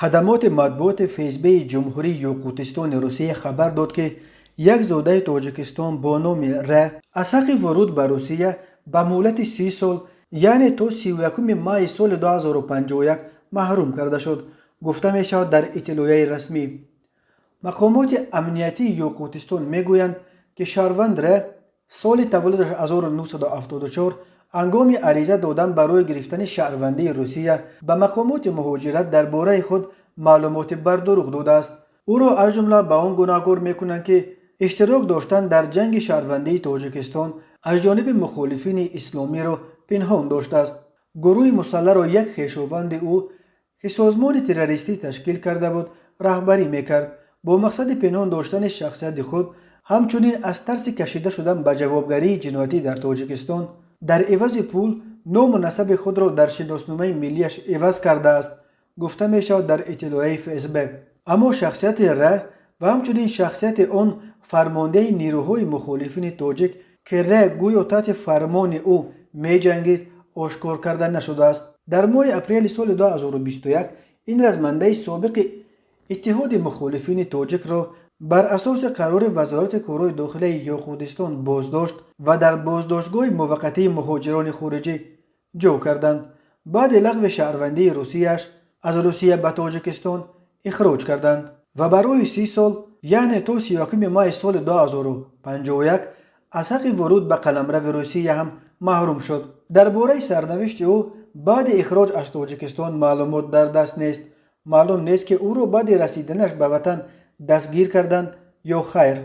Хадамоти матбуоти ФСБи Ҷумҳурии Ёқутистони Русия хабар дод, ки як зодаи Тоҷикистон бо номи Р аз ҳаққи вуруд ба Русия ба муҳлати 30 сол, яъне то 31 майи соли 2051 маҳрум карда шуд, гуфта мешавад дар иттилоияи расмӣ. Мақомоти амниятии Ёқутистон мегӯянд, ки шаҳрванд Р соли таваллудаш 1974 ҳангоми ариза додан барои гирифтани шаҳрвандии Русия ба мақомоти муҳоҷират дар бораи худ маълумоти бардурӯғ додааст. Ӯро аз ҷумла ба он гунаҳкор мекунанд, ки иштирок доштан дар ҷанги шаҳрвандии Тоҷикистон аз ҷониби мухолифини исломиро пинҳон доштааст. Гурӯҳи мусалларо як хешованди ӯ, ки созмони террористӣ ташкил карда буд, раҳбарӣ мекард. Бо мақсади пинҳон доштани шахсияти худ, ҳамчунин аз тарси кашида шудан ба ҷавобгарии ҷиноятӣ дар Тоҷикистон, дар ивази пул ному насаби худро дар шиносномаи миллиаш иваз кардааст, гуфта мешавад дар иттилоияи ФСБ. Аммо шахсияти Р ва ҳамчунин шахсияти он фармондеҳи нерӯҳои мухолифини тоҷик, ки Р гӯё таҳти фармони ӯ меҷангид, ошкор карда нашудааст. Дар моҳи апрели соли 2021 ин размандаи собиқи Иттиҳоди мухолифини тоҷикро бар асоси қарори Вазорати корҳои дохилаи Ёқутистон боздошт ва дар боздоштгоҳи муваққатии муҳоҷирони хориҷӣ ҷо карданд. Баъди лағви шаҳрвандии Русияш аз Русия ба Тоҷикистон ихроҷ карданд ва барои 30 сол, яъне то 31 майи соли 2051 аз ҳаққи вуруд ба қаламрави Русия ҳам маҳрум шуд. Дар бораи сарнавишти ӯ баъди ихроҷ аз Тоҷикистон маълумот дар даст нест. Маълум нест, ки ӯро баъди расиданаш ба ватан дастгир карданд ё хайр.